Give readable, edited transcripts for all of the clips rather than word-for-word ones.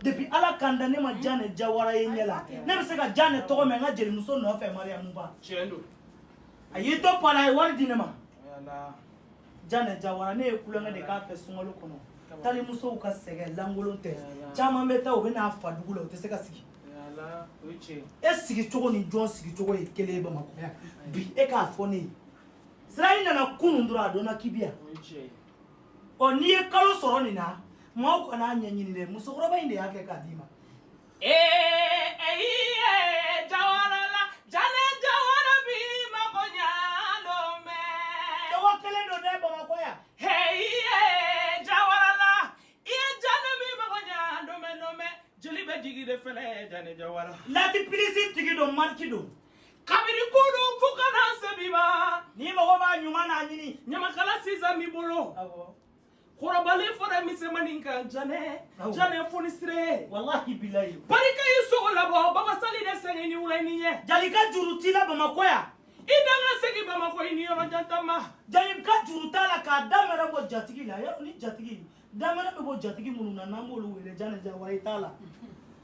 Depuis Ala ka n da, ne ma Janɛ Jawara ye ɲɛ la. Ne bɛ se ka Janɛ tɔgɔ mɛn n ka jelimuso nɔfɛ, Mariyamu Ba. Tiɲɛ don. A y'i to pala, a ye wari di ne ma. Ala. Janɛ Jawara, ne ye kulonkɛ de k'a fɛ sunkalo kɔnɔ. Talimusow ka sɛgɛn lankolon tɛ. Caman bɛ taa, u bɛ n'a fa dugu la, u tɛ se ka sigi. Ala, o ye tiɲɛ. E sigi cogo ni jɔn sigi cogo ye kelen ye Bamakɔ yan bi? E k'a fɔ ne ye. Sira in nana kunun dɔrɔn, a dɔnna k'i bi yan. O ye tiɲɛ ye. Ɔ, n'i ye kalo sɔrɔ nin na, maaw kan'a ɲɛɲini dɛ. Musokɔrɔba in de y'a kɛ k'a d'i ma. Ee ee, Jawara la, Janɛ Jawara bi mako ɲa lomɛ. Tɔgɔ kelen don dɛ, Bamakɔ yan. Hey, Jawara la, i ye Janɛ bi mako ɲa lomɛ lomɛ. Jeli bɛ jigi de fɛnɛ, Janɛ Jawara. Lati pilisi tigi don, mariki don. Kabini kunun fo ka na se bi ma. N'i mago b'a ɲuman n'a ɲini. Ɲamakala sisan b'i bolo. Awɔ. Kɔrɔbalen fara misɛnmanin kan, Janɛ. Awɔ. Janɛ fonisire. Walahi bilayi. Barika y'i sogo labɔ, Babasali de sɛgɛn ni wula ni ɲɛ. Jalika juru t'i la Bamakɔ yan. I danga segin Bamakɔ, i ni yɔrɔ jan ta ma. Jalika juru t'a la k'a daminɛ bɔ jatigi la. Yarɔ ni jatigi daminɛ bɛ bɔ jatigi minnu na, n'an b'olu wele, Janɛ Jawara, i t'a la.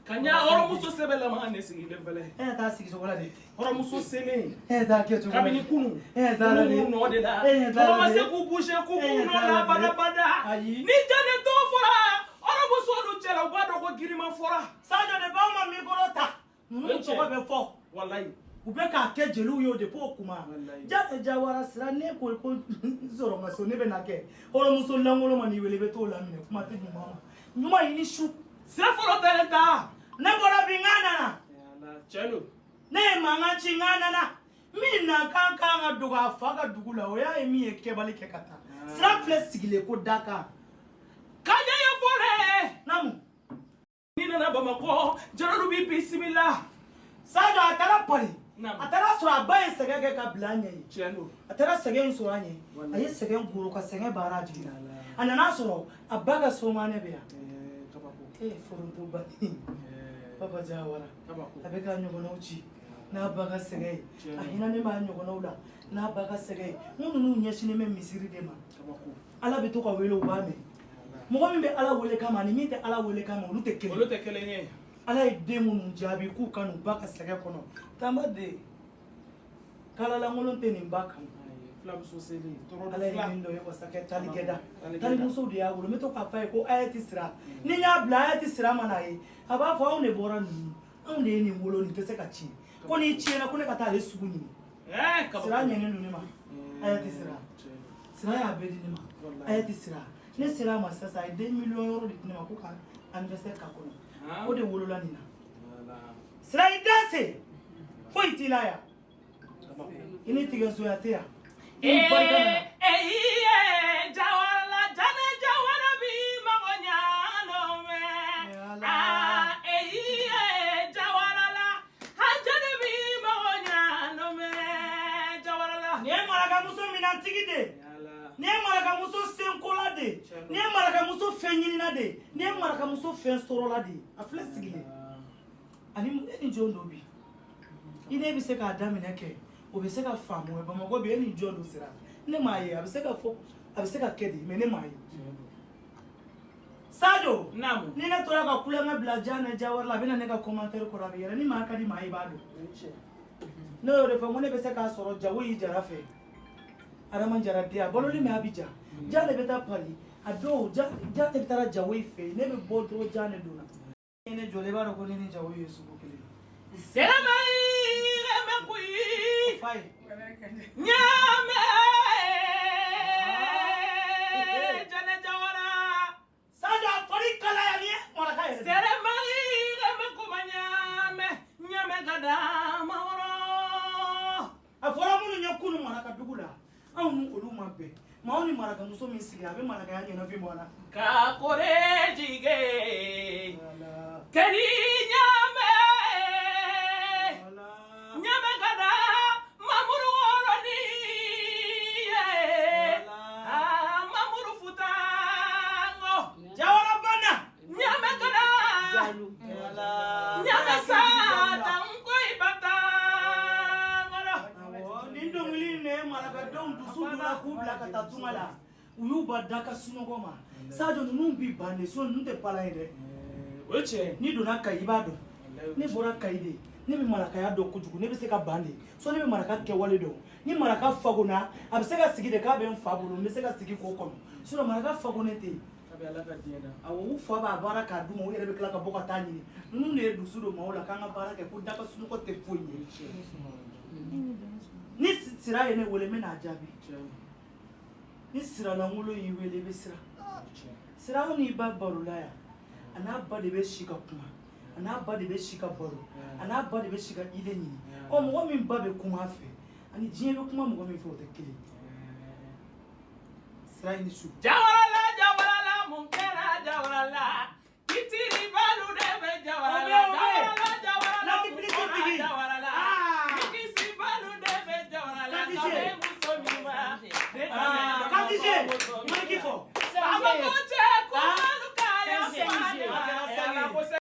Ka ɲa hɔrɔnmuso sɛbɛlama ne sigilen filɛ. E ɲɛ t'a sigicogo la de. Hɔrɔnmuso selen. E ɲɛ t'a kɛcogo la. Kabini kunun. E ɲɛ t'a la de. Olu nɔ de la. E ɲɛ t'a la Mɔgɔ ma de. se k'u bouger k'u E k'u ɲɛ nɔ t'a la la de. badabada. Ayi. Ni Janɛ tɔgɔ fɔra hɔrɔnmuso cɛla, u b'a dɔn ko girinman fɔra. Sadio de b'anw ma micro ta. Ninnu O ye tiɲɛ. tɔgɔ bɛ fɔ. Walayi. U bɛ k'a kɛ jeliw ye o depuis o kuma. Walayi. Janɛ Jawara sira, ne ko ko n sɔrɔ n ka so, ne bɛ na kɛ hɔrɔnmuso lankolon ma n'i wele, i bɛ t'o laminɛ. Kuma tɛ ɲuman ma. Ɲuman, i ni su. Sira fɔlɔ tɛ ta. Ne bɔra bi, n k'a nana. Tiɲɛ don. Ne ye mankan ci, n k'a nana. Min na kan kan ka dogo a fa ka dugu la, o y'a ye min ye kɛbali kɛ ka taa. Sira filɛ sigilen ko da kan. Ka ɲɛ ye fɔ dɛ. Naamu. N'i nana Bamakɔ, jaralu b'i bisimila. Sadio, a taara Pari. Naamu. A taara sɔrɔ a ba ye sɛgɛn kɛ ka bila a ɲɛ ye. Tiɲɛ don. A taara sɛgɛn in sɔrɔ a ɲɛ. Walayi. A ye sɛgɛn goro ka sɛgɛn baara a jigi la. A nana sɔrɔ a ba ka somanɛ bɛ yan. Kabako. E foronto bani. Papa Jawara. Kabako. A bɛ k'a ɲɔgɔnnaw ci n'a ba ka sɛgɛn ye. Tiɲɛ A don. hinɛ ne b'a ɲɔgɔnnaw la n'a ba ka sɛgɛn ye. N ko ninnu ɲɛsinnen bɛ misiri de ma. Kabako. Ala bɛ to ka wele, u b'a mɛn. Mɔgɔ min bɛ Ala wele kama ani min tɛ Ala wele kama, olu tɛ kelen. Olu tɛ kelen ye. Ala ye den minnu jaabi k'u ka n'u ba ka sɛgɛn kɔnɔ, tanba de kalalankolon tɛ nin ba kanu. Filamuso selen. Tɔɔrɔ Ala ye fila. min dɔ ye wasakɛ talikɛda. Talikɛda. Talimusow de y'a wolo. N bɛ to k'a fɔ a ye ko aya ti sira ni n y'a bila aya ti sira mana ye, a b'a fɔ anw de bɔra ninnu, anw de ye nin wolo, nin tɛ se ka tiɲɛ. Ko n'i tiɲɛna, ko ne ka taa ale sugu ɲini. Kabako. Sira ɲɛnen don ne ma. Aya ti sira, sira y'a bɛɛ di ne ma. Walayi. Aya ti sira, ne sera a ma sisan, a ye den miliyɔn yɔrɔ de di ne ma ko ka anniversaire k'a kɔnɔ. O de wolola nin na. Sira, i danse foyi t'i la yan. I ni tigɛsoya tɛ yan. I ni barika nana. Ee, Jawara, Janɛ Jawara bi mago ɲa lomɛ. Ala. Aa, ee, Jawara la, a Janɛ bi mago ɲa lomɛ, Jawara la. Nin ye marakamuso minɛntigi de ye. Nin ye marakamuso senkola de ye. Nin ye marakamuso fɛn ɲinina de ye. Nin ye marakamuso fɛn sɔrɔla de ye. A filɛ sigilen ani e ni jɔn don bi, i ne bɛ se k'a daminɛ kɛ, o bɛ se ka faamu. Bamakɔ bi, e ni jɔn don sira, ne m'a ye. A bɛ se ka fɔ, a bɛ se ka kɛ de, mais ne m'a ye. Sadio. Naamu. Ni ne tora ka kulonkɛ bila Janɛ Jawara la, a bɛ na ne ka commentaire kɔrɔ, a bɛ yɛlɛ. Ni maa ka di maa ye, i b'a dɔn. Ne y'o de fɔ n ko ne bɛ se k'a sɔrɔ jago y'i jara fɛ. Adama Jara den, a baloli mɛ a bɛ ja. Janɛ bɛ taa Pari a dɔw, Janɛ bɛ taara jago i fɛ yen, ne bɛ bɔ dɔrɔn, Janɛ donna ne jɔlen, i b'a dɔn ko ne ni jago ye sugu kelen. Sɛlɛmɛ yɛrɛmɛ koyi. Fa ye. Ɲaamɛ. Janɛ Jawara. Sadio, a fari kalaya ni ye maraka yɛrɛ de. Sɛlɛmɛ yɛrɛmɛ kuma ɲaamɛ. Ɲaamɛ ka da ma wɔrɔ. A fɔra minnu ye kunun maraka dugu la, anw ni olu ma bɛn. Maaw ni marakamuso min sigi, a bɛ marakaya ɲɛnafin bɔ a la. Ka kore jige. Teri ɲaamɛ. Ɲaamɛ ka da Mamuru wɔrɔni ye. Aa, Mamuru futango. Jawara banna. Ɲaamɛ ka da. Ɲaamɛ sa tanko ibatangolo. Awɔ, nin dɔnkili in de ye marakadenw dusu donna k'u bila ka taa tunga la. U y'u ba da ka sunɔgɔ ma. Sadio, ninnu bi ban de, sinon ninnu tɛ palan ye dɛ. O ye tiɲɛ ye. N'i donna Kayi, i b'a dɔn. Ne bɔra Kayi de. Ne bɛ marakaya dɔn kojugu. Ne bɛ se ka ban de so. Ne bɛ maraka kɛwale dɔn. Ni maraka fagona, a bɛ se ka sigi de k'a bɛ n fa bolo. N bɛ se ka sigi k'o kɔnɔ, sinon maraka fagonen tɛ yen. Kabi Ala ka diɲɛ da. Awɔ, u fa b'a baara k'a d'u ma, u yɛrɛ bɛ tila ka bɔ ka taa ɲini. Ninnu de ye dusu don maaw la k'an ka baara kɛ, ko da ka sunɔgɔ tɛ foyi ye. Ni Sira ye ne wele, n bɛ n'a jaabi. Ni Siralankolon y'i wele, i bɛ siran. Sira n'i ba barola yan, a n'a ba de bɛ si ka kuma, a n'a ba de bɛ si ka baro, a n'a ba de bɛ si ka idée ɲini. Ɔ, mɔgɔ min ba bɛ kuma a fɛ ani diɲɛ bɛ kuma mɔgɔ min fɛ, o tɛ kelen. Sira, i ni su. Jawarala, Jawarala, mun kɛra Jawarala?